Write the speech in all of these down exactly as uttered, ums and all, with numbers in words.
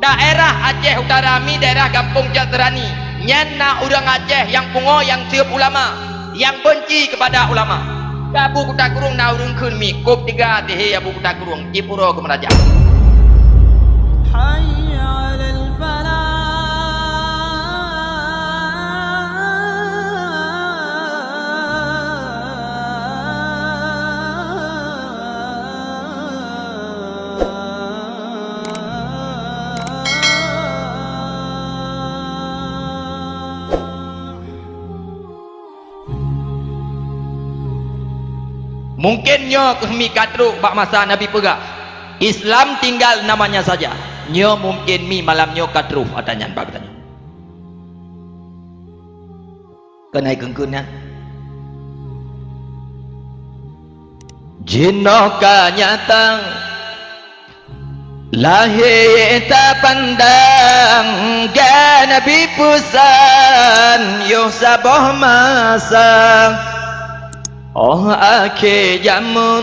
Daerah Aceh Utara mi daerah Gampông Cot Seurani, nyan na ureuëng Aceh nyang pungo nyang seueb ulama, nyang beunci keupada ulama. Di Abu Kuta Krueng na ureuëng kheun mi, kôb teuga teuh he Abu Kuta Krueng, jipuroe keu meuraja. Hayya 'alal falah. Mungken nyoe kheueh mi ka trok bak masa Nabi peugah, "Islam tinggal namanya saja." Nyoe mungken mi malam nyoe ka trok ata nyan bak geutanyoe. Keuhai keungkeuen nyan. Jinoe ka nyata, lahé tapandang, ka Nabi peusan yoh saboh masa. Óh akhé jameun,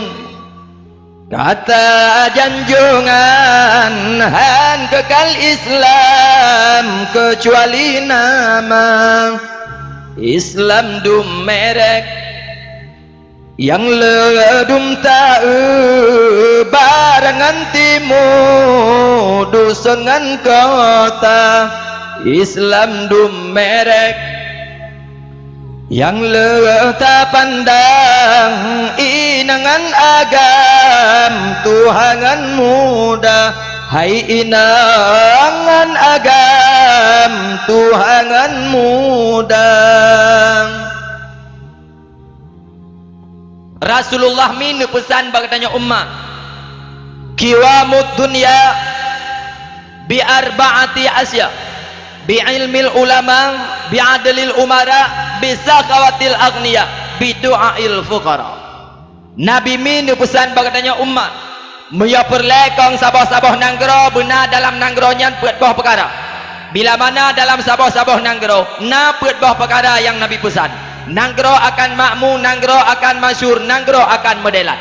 kata janjongan, hán keukal Islam keucuali nama. Islam dum merek, nyang le dum taeu, barangan timu, dusun ngon kota. Islam dum merek, nyang le tapandang, inong ngon agam, tuha ngon muda. Hai inong ngon agam, tuha ngon muda. Rasulullah mi neupeusan bak geutanyoe umat, "Qiwamud dunya bi arba'ati asya, bi ilmil ulama, bi adlil umara, bi sakhawatil aghniya, bi du'ail fuqara." Nabi mi neupeusan bak geutanyoe umat, meunyoe peureulée kong saboh-saboh nanggroe beuna dalam nanggroe nyan peuet boh peukara. Bila mana dalam saboh-saboh nanggroe na peuet boh peukara nyang Nabi peusan, nanggroe akan makmu, nanggroe akan masyhur, nanggroe akan meudelat.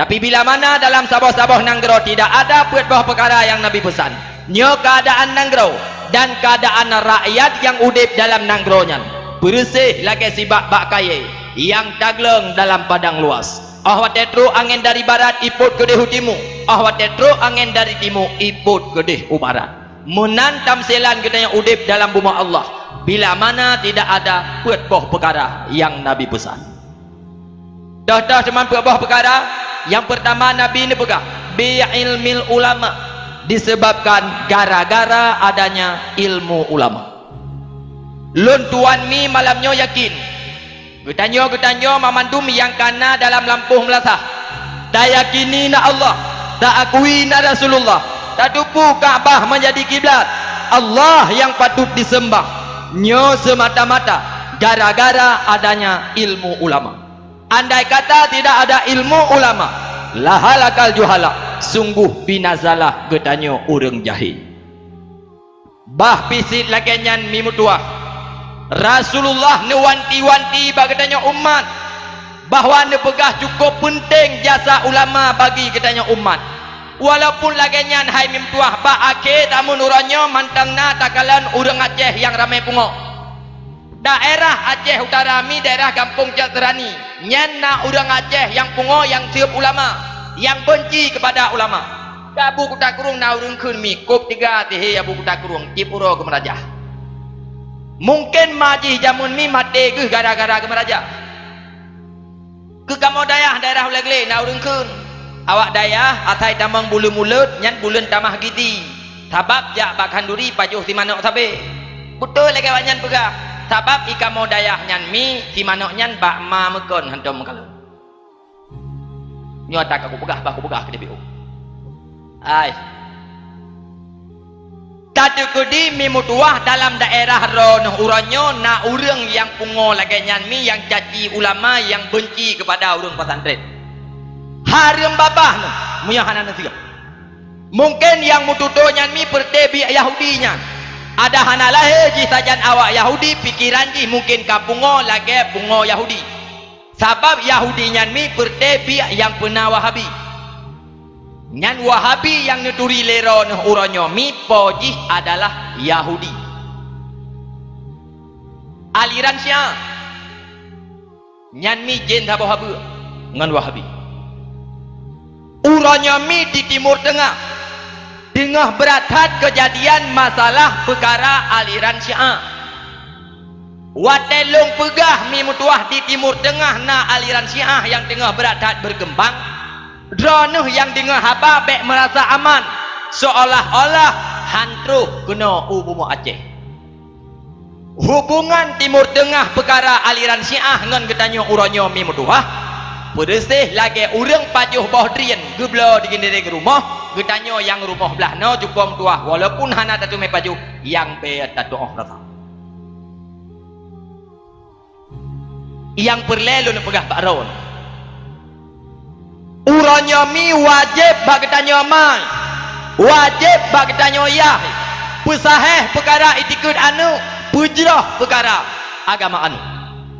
Tapi bila mana dalam saboh-saboh nanggroe tidak ada peuet boh peukara nyang Nabi peusan, nyoe keuadaan nanggroe dan keuadaan rakyat nyang udeb dalam nanggroe nyan, beureuséh lagée sibak bak kayée nyang tagleueng dalam padang luwah. Óh watée trok angén dari barat, ipot keudeh u timu. Óh watée trok angén dari timu, ipot keudeh u barat. Meunan tamsilan geutanyoe udeb dalam bumoe Allah, bila mana tidak ada peuet boh peukara nyang Nabi peusan. Toh-toh teuma peuet boh peukara, nyang peurtama Nabi neupeugah, "Bi ilmil ulama," disebabkan gara-gara adanya ilmu ulama. Lôn tuan mi malam nyoe yakin, geutanyoe-geutanyoe mamandum nyang ka na dalam lampôh meulasah, tayakini na Allah, taakui na Rasulullah, tateupeue Ka'bah manjadi kiblat, Allah nyang patut diseumbah, nyoe seumata-mata gara-gara adanya ilmu ulama. Andai kata tidak ada ilmu ulama, lahalakal juhala, sungguh binasalah geutanyoe ureuëng jahé. Bah pih cit lagée nyan mi meutuwah, Rasulullah neuwanti-wanti bak geutanyoe umat bahwa neupeugah cukôp peunteng jasa ulama bagi geutanyoe umat. Walaupun lagée nyan hai mi meutuwah, bak akhé tamon uroe nyoe mantong na takalon ureuëng Aceh nyang ramé pungo. Daerah Aceh Utara mi daerah Gampông Cot Seurani, nyan na ureuëng Aceh nyang pungo nyang seueb ulama, nyang beunci keupada ulama. Di Abu Kuta Krueng na ureuëng kheun mi, kôb teuga teuh he Abu Kuta Krueng, jipuroe keu meuraja. Mungken ma jih jameun mi maté geuh gara-gara keu meuraja. Keu kamoe dayah daerah Ulée Glé na ureuëng kheun, awak dayah asai tamong buleuen mulod nyan buleuen tamah gizi, sabab jak bak khanduri pajoh simanok sabe. Beutôi lagée awak nyan peugah, sabab i kamoe dayah nyan mi simanok nyan bak ma meukon hantom meukalon. Nyoe ata ka kupeugah, bah kupeugah keu D P O. Ai. Tateukeudi mi meutuwah dalam daerah droeneuh uroe nyoe na ureuëng nyang pungo lagée nyan mi nyang caci ulama nyang beunci keupada ureuëng pesantren. Hareuem babah neuh meunyoe hana neusigoe. Mungken nyang meututoe nyan mi peureuté biek Yahudi nyan. Ada hana lahé jih sajan awak Yahudi, pikeran jih mungken ka pungo lagée pungo Yahudi. Sabab Yahudi nyan mi peureuté biek nyang peuna Wahabi. Nyan Wahabi nyang neuturi lé droeneuh uroe nyoe mi po jih adalah Yahudi. Aliran Syiah. Nyan mi jén saboh abeuek ngon Wahabi. Uroe nyoe mi di Timur Teungah teungoh brat that keujadian masalah peukara aliran Syiah. Watée lôn peugah mi meutuwah di Timur Teungah na aliran Syiah nyang teungoh brat that beukeumbang, droeneuh nyang deungoe haba bék meurasa aman, seolah-olah han troh keunoe u bumoe Aceh. Hubongan Timur Teungah peukara aliran Syiah ngon geutanyoe uroe nyoe mi meutuwah, peureuséh lagée ureuëng pajoh boh drien geubloe di geundeng rumoh, geutanyoe nyang rumoh blaih noe cupo meutuwah walaupun hana tateumé pajoh, nyang bék tatuoh rasa. Nyang peureulée lôn peugah bak droeneuh, uroe nyoe mi wajéb bak geutanyoe mai, wajéb bak geutanyoe yah, peusahéh peukara itikeuet aneuëk, peujroh peukara agama aneuëk.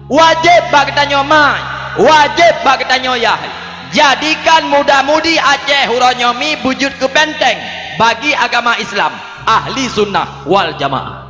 Wajéb bak geutanyoe mai, wajéb bak geutanyoe yah, jadikan muda-mudi Aceh uroe nyoe mi beujeuet keu benteng bagi agama Islam, ahli sunnah wal jamaah.